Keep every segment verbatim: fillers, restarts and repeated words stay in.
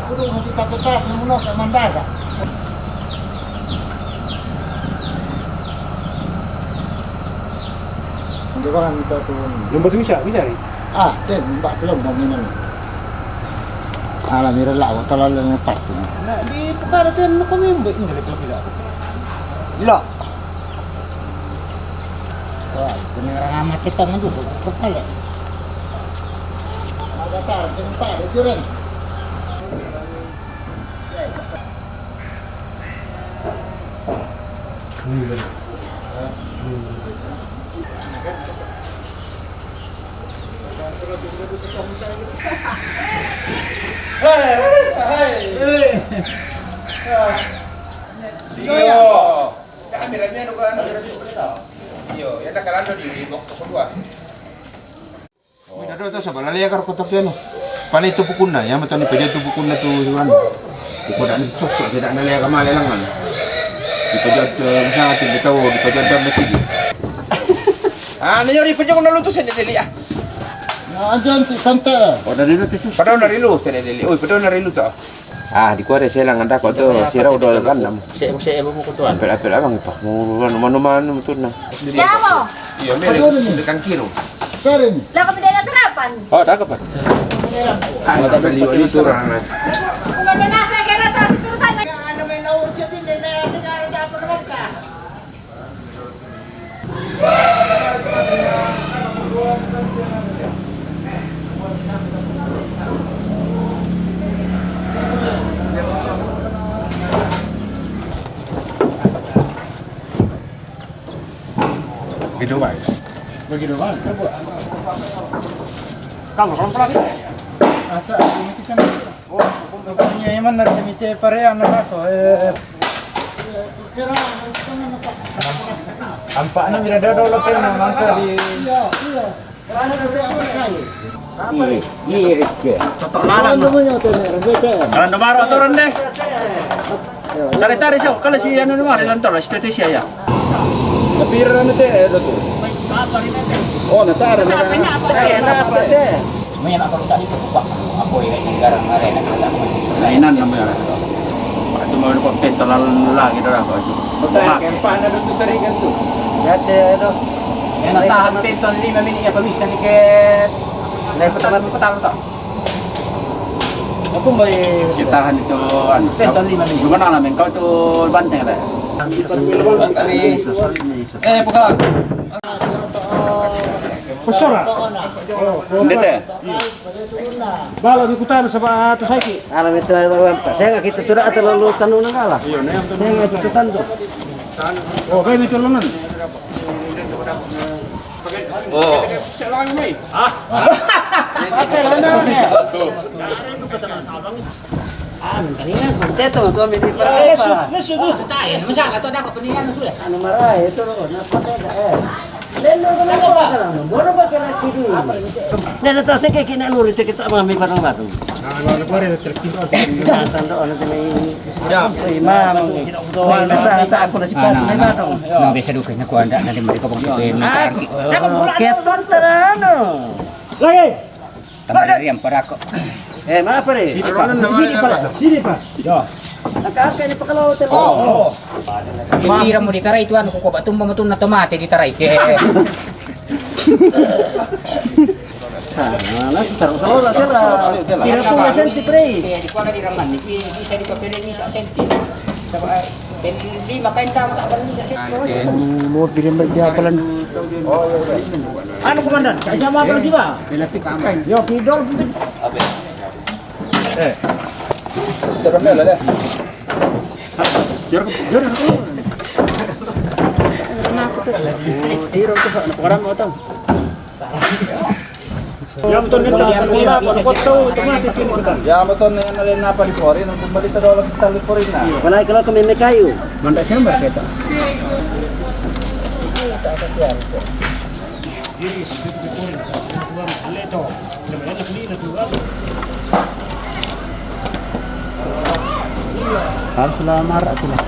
Kudu kita tetap menolak ke mandai tak? Dia orang minta turun. Jumpa tu bisa, bisa ni. Ah, dia mbak belum mau minum. Alah, mira lah, kalau lepas tu. Nak di perkara tu nak kami buat ni kalau tidak. Gila. Wah, kena orang amat kita ngadu, kepala. Ada tar, sebentar, dia turun. Hei, hei. Iyo. Ya, ambil, ambil, anu, anu, anu. Iyo, ya, tak kalah di bok kedua. Wih, dado tu sabar lali akar kotak dia no. Paling tu pukuna, ya, macam ni paja tu pukuna tu, Iwan. Di kodak ni sosok tidak ada lagi kamar lelangan. Di paja tu, misalnya, tu dia tahu, di paja dan masih. Ah, ni yori paja kena lutus ni dili ah. Nah, aja nanti santai. Oh, dari lu tu sih. Padahal dari lu, saya dili. Oh, padahal dari lu tu. Ah, di kuare selang anda kok tu, sira udah kan nam. Sik, sik, ibu ku tuan. Apel, apel abang itu. Mau manu, manu tu nah. Siapa? Iya, mele, dekan kiro. Sering. Lah, kau pindah serapan. Oh, tak apa. Ada beli oli tu orang. Kau pindah nasi kira satu suruh sana. Anu main naur sedih, nasi kira tak apa. Begitu, Bang. Begitu, Bang. Kamu kalau pelatih? Asa, ini kita. Oh, hukum. Bukannya emang dari mite parean apa kok? Eh. Tampaknya bila ada dolo kan mangka di. Iya, iya. Iri, iri ke. Totok lalang. Kalau namanya tu ni, R B T M. Kalau namaro turun deh. Tarik-tarik siapa? Kalau si anu namaro lantor si Tete sia ya. Tapi ira na te, eh, tu. Oh, na tare, na tare. Apa te? Manya nak terus tadi terbuka. Apa ira ni garang mare nak kena. Nah, inan namanya. Waktu mau dapat pentolan lagi dah apa tu. Betul, kempa na tu sering kan tu. Ya te, aduh. Yang nak tahan penton lima minit apa bisa ni ke? Lepas petang, petang tak? Aku mai. Kita han itu, anu, penton lima minggu. Gimana lah, men? Kau tu banteng ada? Eh, bukan. Pesora. Ndete. Bala di kutana saba tu saiki. Alam itu, saya nggak kita tu dah terlalu tanu nang kalah. Saya nggak kita tandu. Oh, baik itu lonan. Oh. Ah. Ah, mendingan konten tuh, tuh, mini. Ah, lesu, lesu tuh. Tahu, masa nggak tahu dah kepentingan sudah. Anu marah itu loh, kenapa saya nggak, eh. Lelo kenapa? Baru pakai lagi dulu. Dia datang saya kayak gini, lur, itu kita mami bareng-bareng. Nah, sandok orang kena ini. Ya. Imam. Nah, tak aku nasi pati, nah, dong. Nah, biasa dukanya ku anda nanti mereka bang kita. Aku. Keton terano. Lagi. Tambah dari yang pada aku. Eh, maaf, Pak. Sini, Pak. Sini, Pak. Sini, Pak. Ya. Angkat, angkat ini pakai laut. Oh, oh. Tira mau ditarai tuan, aku kok tumba matun atau mati ditarai ke. Nah, nasi taruh, taruh lah, taruh. Tidak pun senti, Pre. Di kuala di raman ni, bisa dipapere ni sak senti. Coba, eh, ben lima kain tak, tak perlu sak senti. Mau diri berjalan. Anu, Komandan, saya sama apa lagi, Pak? Yo, kidol. Eh. Terus lah, dah. Biar, biar. Tiro tu, nak orang mau tahu. Ya, betul ni, tak salah, apa, kau tahu, otomatis ini, kan? Ya, betul ni, nak apa di Korea, nak kembali ke dalam kita di Korea, nah. Mana kalau kami mekayu? Manda siapa kita? Harus lamar, aku lah.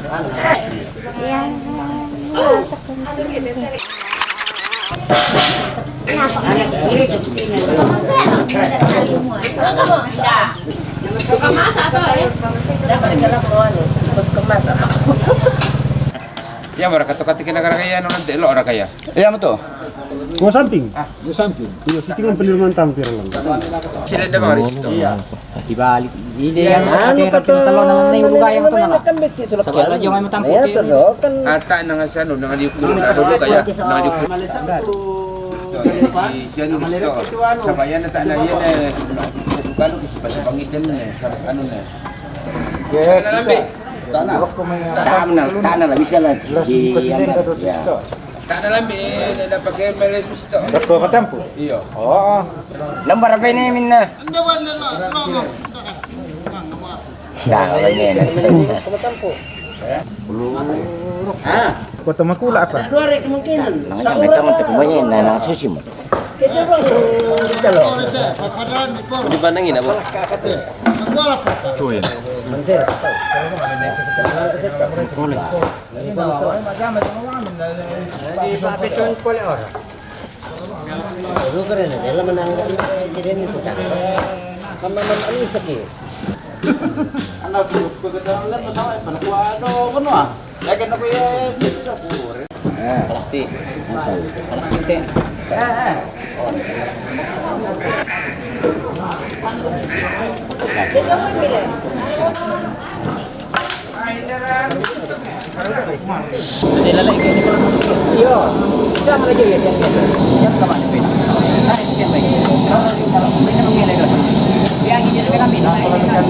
Ya, bara katu kati kina kara kaya, no, nanti lo ora kaya. Iya, betul. Go samping. Go samping. Iya, sitingan penerimaan tamu pira lang. Sila nda mari situ. Iya. Di balik. Iya, yang anu, kata kita lo nang nang buka yang tu nang. Kan begitu lah. Sabar aja, memang tampil. Iya, tu lo kan. Ata nang asa no, nang di ukun, nang di ukun. Nang di ukun. Siya ni gusto. Sabayan na ta na yan eh. Bukan lo kasi pa sa pangitan na eh. Sa ano na eh. Sa na lambi. Sa na. Sa na, sa na lang, isa lang. Di, ano, ya. Tana lang, eh, na, na, pag-, may resusito. Dako ka tampo? Iyo. Oo. Lambar pa ini, min na. Ang dawan na, no, no, no. Dako ka niya, na. Ah. Kota makula apa? Dua hari kemungkinan. Nang, nang, nang, nang, nang, nang, susi mo. Di ba nang ina mo? Cuy. Di ba, piton pole ora. Lu keren aja, lu menang dari, dari ini tuh, Kang. Sama, sama, ini sakit. Anak buah, gue ketahuan, lu sama, apa, gua, aduh, penuh, ah. Ya, kan aku, ya, itu udah kurang. Eh, plastik. Plastik, teh. Eh, eh. Jadi lalai ke ni kalau iyo, jangan lagi ya, jangan, jangan ke mana pun. Hai, jangan baik. Kalau, kalau, kalau, kalau, kalau, kalau, yang ini lebih kami, nah, ini kan.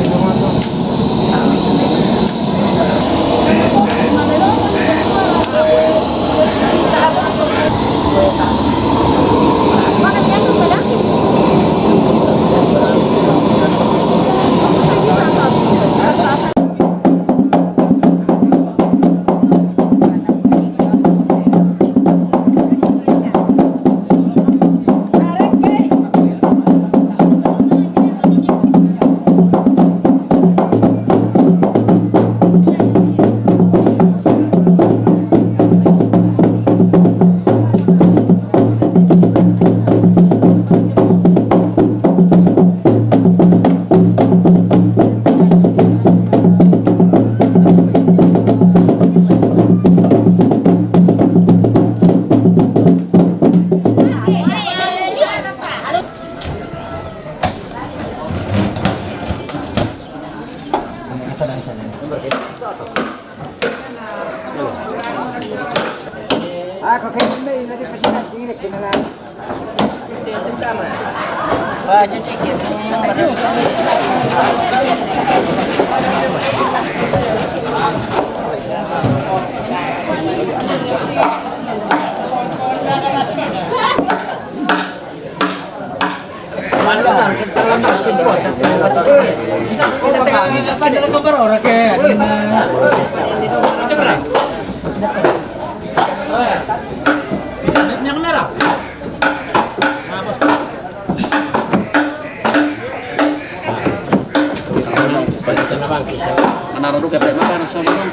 Manaro do kape maka na sa mga.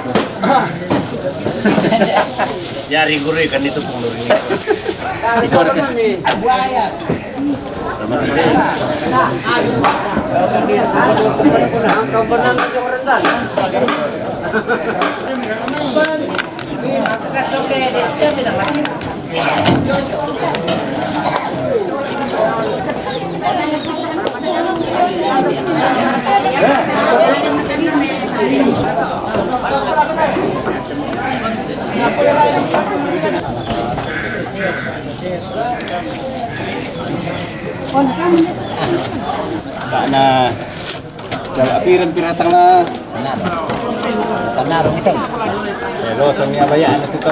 Yari guru kan itu pengurus ini. Buaya. Pak na, sa apiran piratang na. Panarong iting. Pero sa mga bayaan na ito,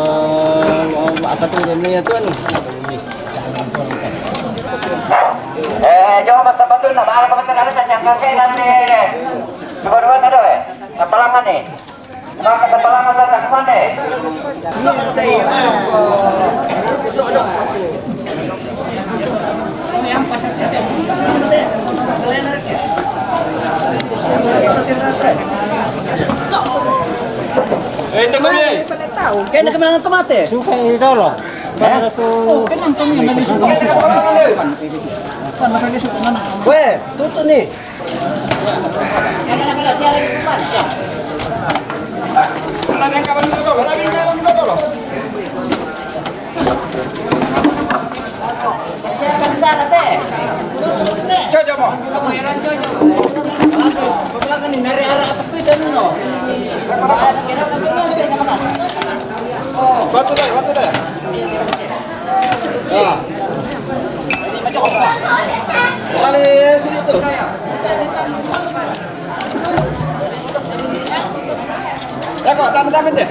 oh, apa to, yan na yan to, ano? Eh, jangan basta pa to na, maaga pa to na, ano, sa siyang kangkay natin, eh. Sumaruan na do, eh. Sa palangan, eh. Eh, Kena kemana tu mate? Suka ini dulu. Eh? Oh, kenapa kami yang suka? Weh, tutup ni. Cocok mo. Batu deh, batu deh. Ya. Kali sini tu. Dako, tahan-tahan deh.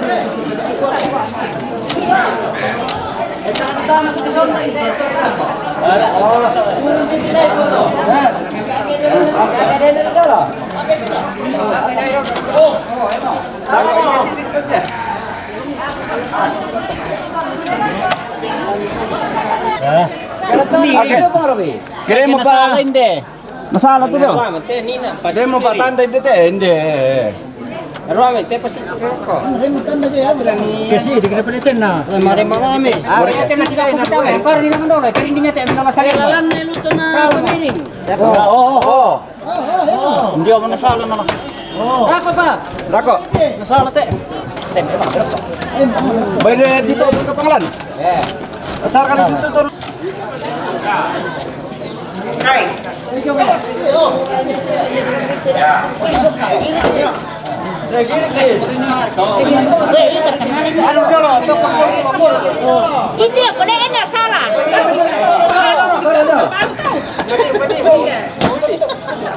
Kira mo pa. Masalah tu daw. Ruang, te, ni na, pasi. Demo patanda, hindi, te, hindi. Ruang, te, pasi. Kasi di ka na palitan na. Mare marami. Kau ni naman daw, kau ni nga te, minala sa lalan na luto na pamiring. Oo, oo, oo. Hindi ako nasala na. Ako pa. Dako. Nasala, te. Bay, dito, dito, pangalan. Asar ka na dito, to. Hindi, boleh enak salah.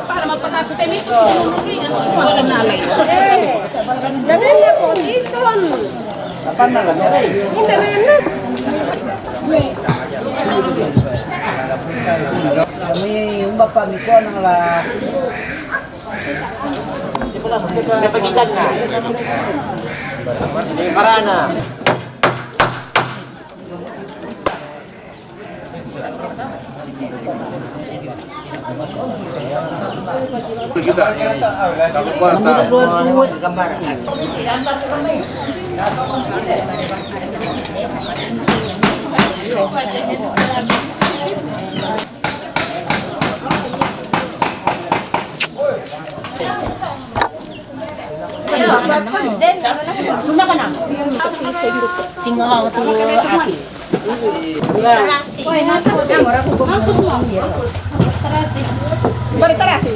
Para mapanagot ay may kusunod rin ang mga panalay. Dali na po, Jason. Hindi rin na. Kami, yung bapa ni ko, nang la- Napagitan na. Marana. Kita. Takut kuasa. Singa tu api. Baru terasi.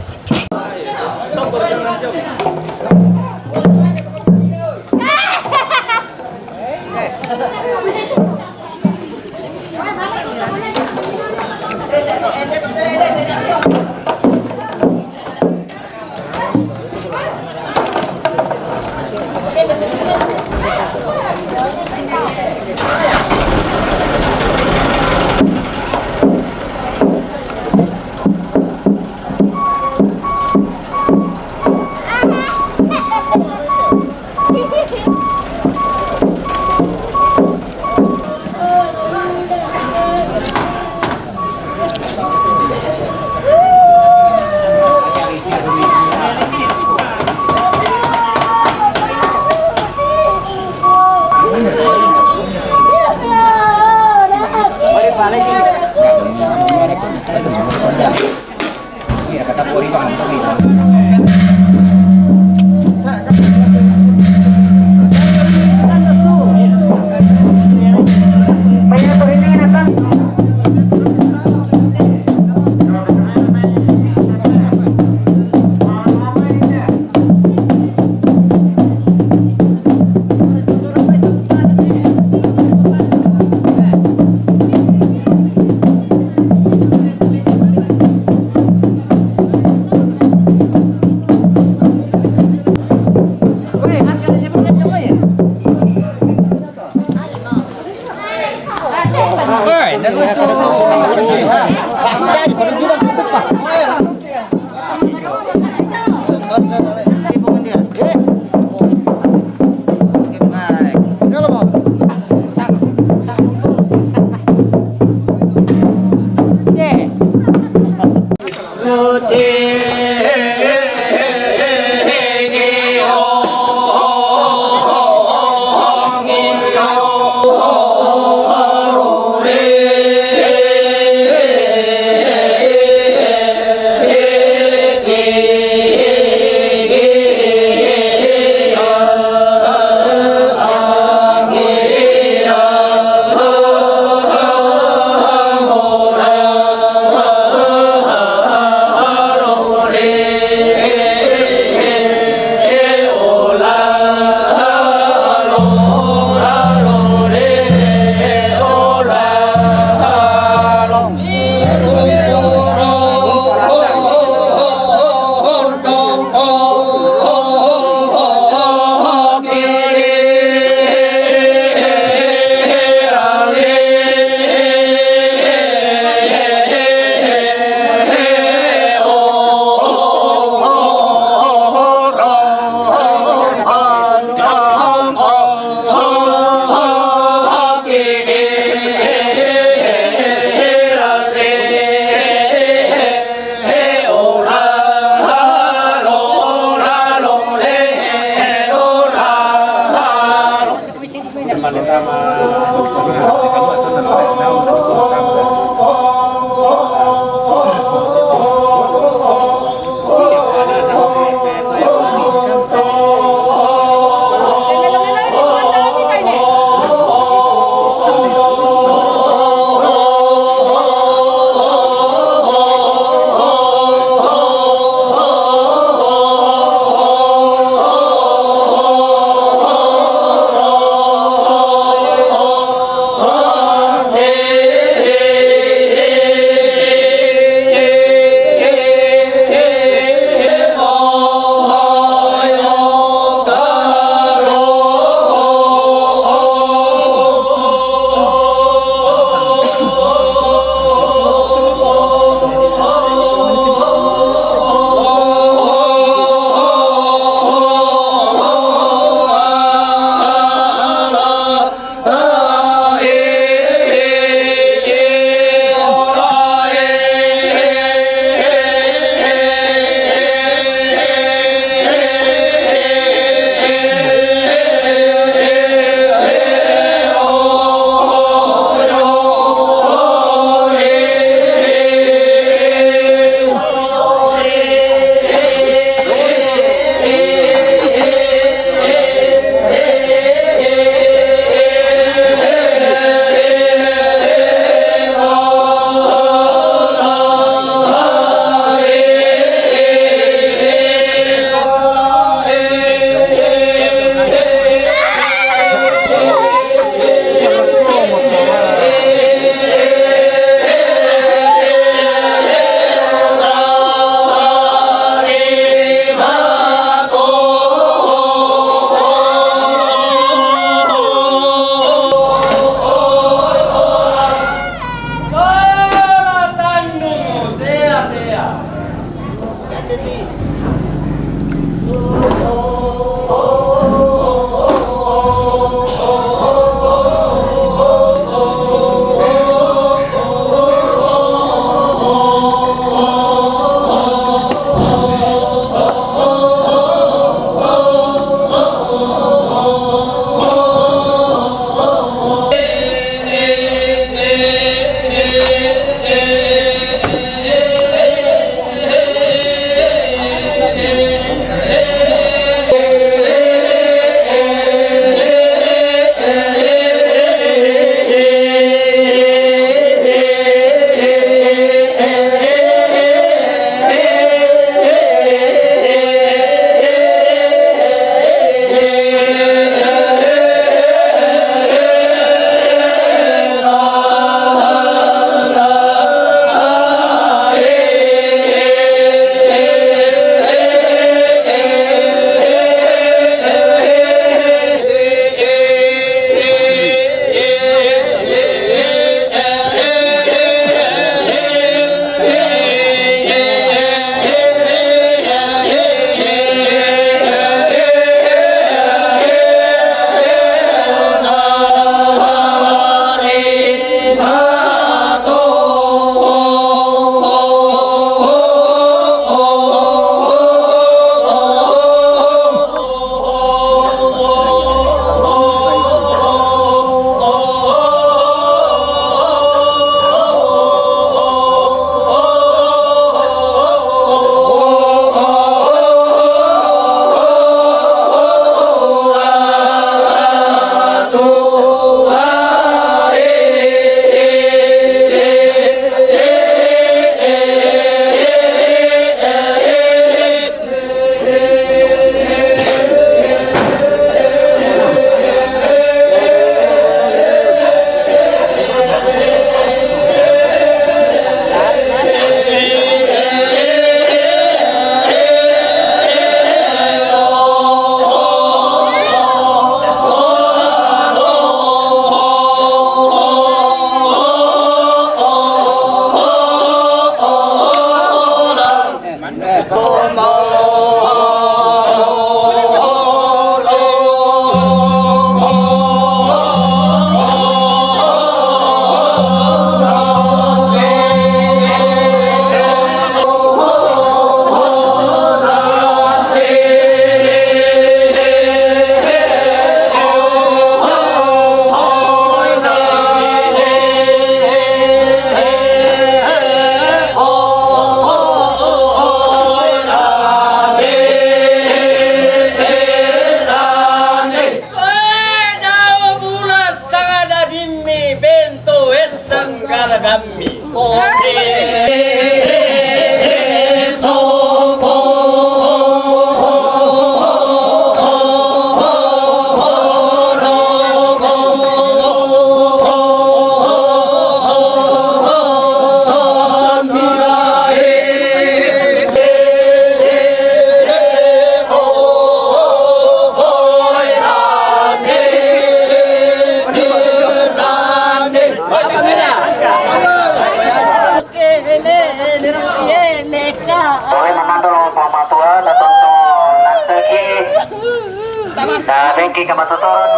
Sa bengki ka matuturon.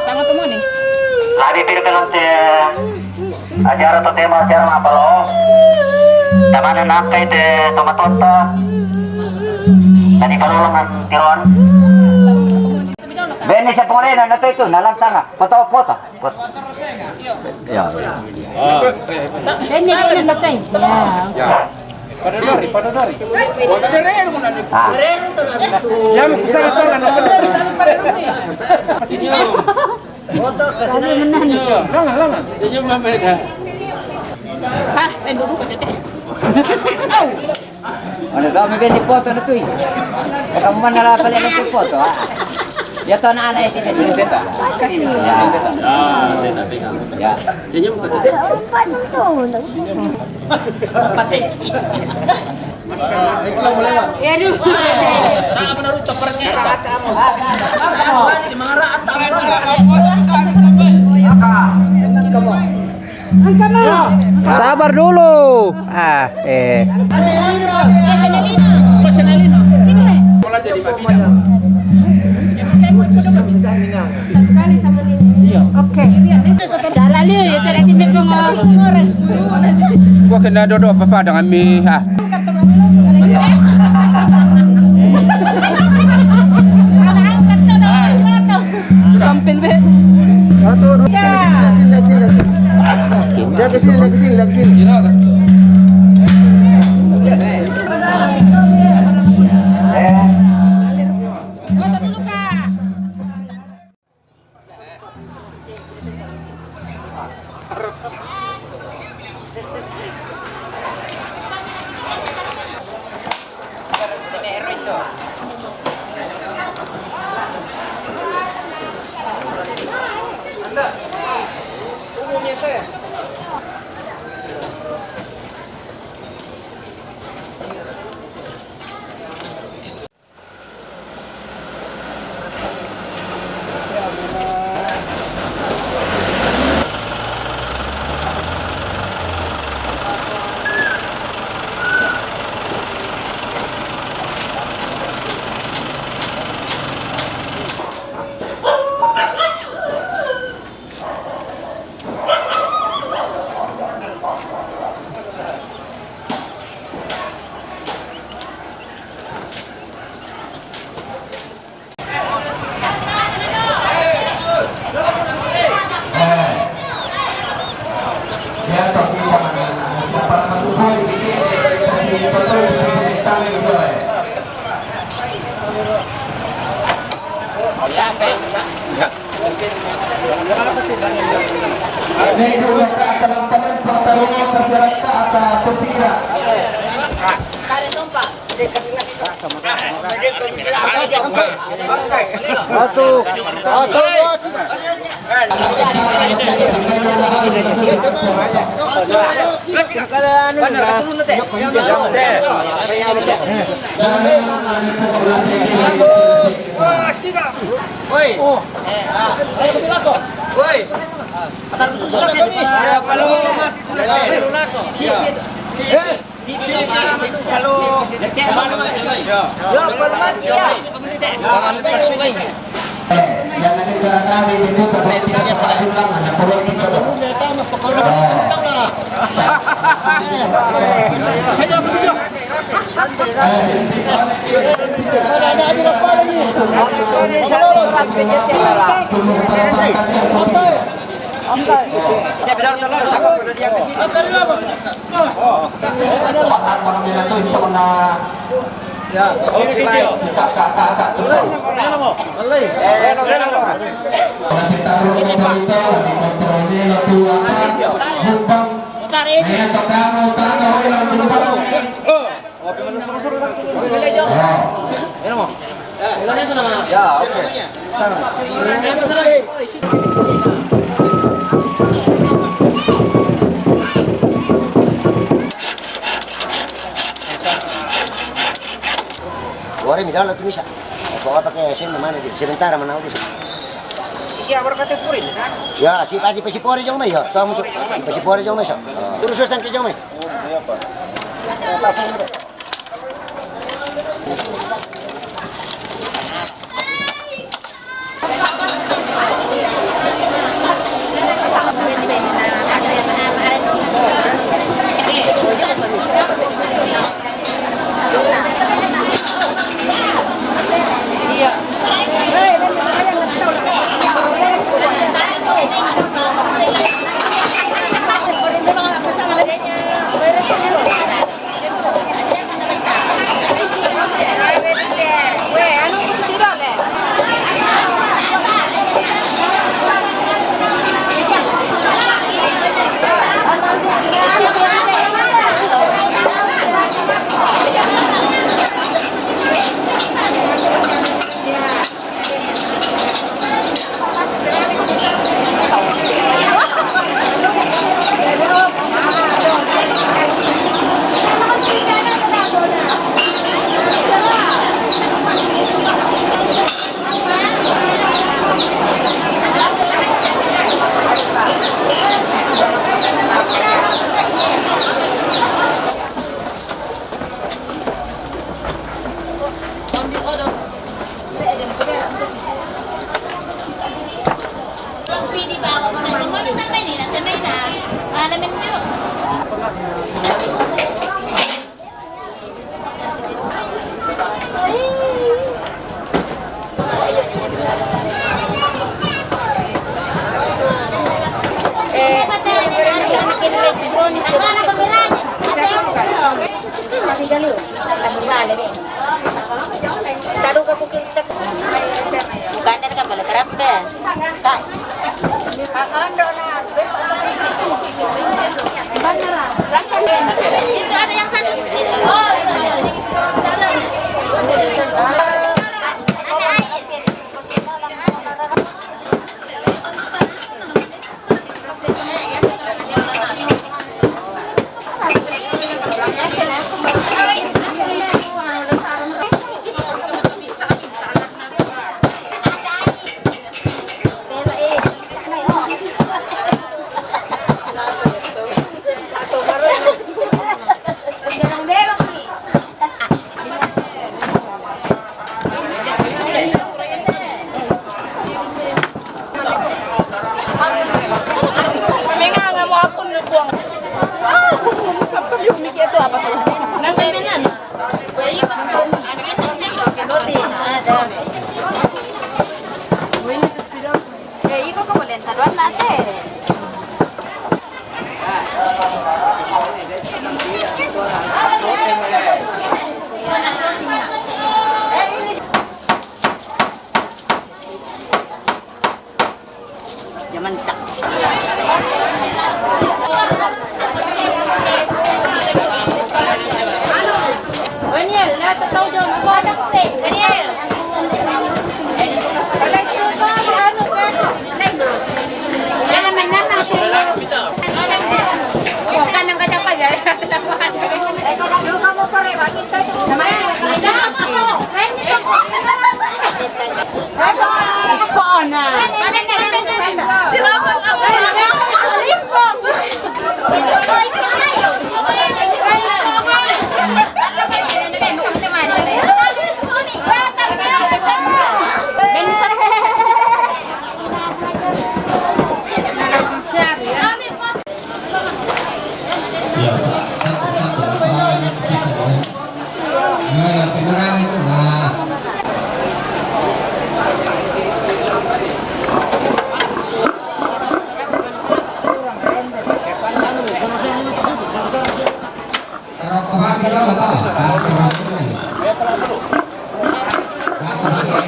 Tama tu mo ni. Labi pira ka lonte acara tu tema acara mapalo. Tamana nakai te tomatonta. Tadi palulangan tiron. Bene sa pole na nato itu, nalang tanga. Foto, foto. Ya. Ini, ini, ini. Ya. Pada dari, pada dari. Ah. Ya, mau ke sana, sana, sana. Sini. Foto ke sini. Lama, lama. Senyum apa ya? Ah, eh, dulu ke tete. Mana kau mau beli foto na tu? Kamu mana lah paling nanti foto, ah? Ya, tu anak-anak itu. Ini teta. Ya. Ya, teta, teta. Ya. Senyum. Patik. Itu lah mau lewat. Ya, aduh. Tak apa, naruh tak pernah. Di mana rata? Come on. Sabar dulu. Ah, eh. Oke. Salah liu, ya, tidak tindak pengawal. Gua kena duduk apa-apa dengan mi, ah. Kampin be. Satu, dua, tiga. Dia ke sini, dia ke sini, dia ke sini. Foto dulu, Kak. Ini dulu ka dalam panen pertarungan tergerak ke atas tupira. Satu. Satu. Woi. Woi. Ore mi dalo tu misa. Ko apa ke sen mana di sementara mana udah. Sisi awar kata puri. Ya, si pasi pasi pori jong mai ya. Tamu tu. Pasi pori jong mai so. Urus urusan ke jong mai. Bukan dari kapal kerap. Itu ada yang satu. Menganga mo ako na buang. Apa yung mikir itu apa tuh? Nang kaibigan. Ada. Iko ko boleh taruhan nate. Jaman tak. Daniel, na tataw daw. Daniel. Ya, sa-, satu, satu, keterangan itu bisa, ya. Ya, ya, keterangan itu, nah. Kalau Tuhan bilang apa? Ah, kalau ini. Nah, Tuhan ya.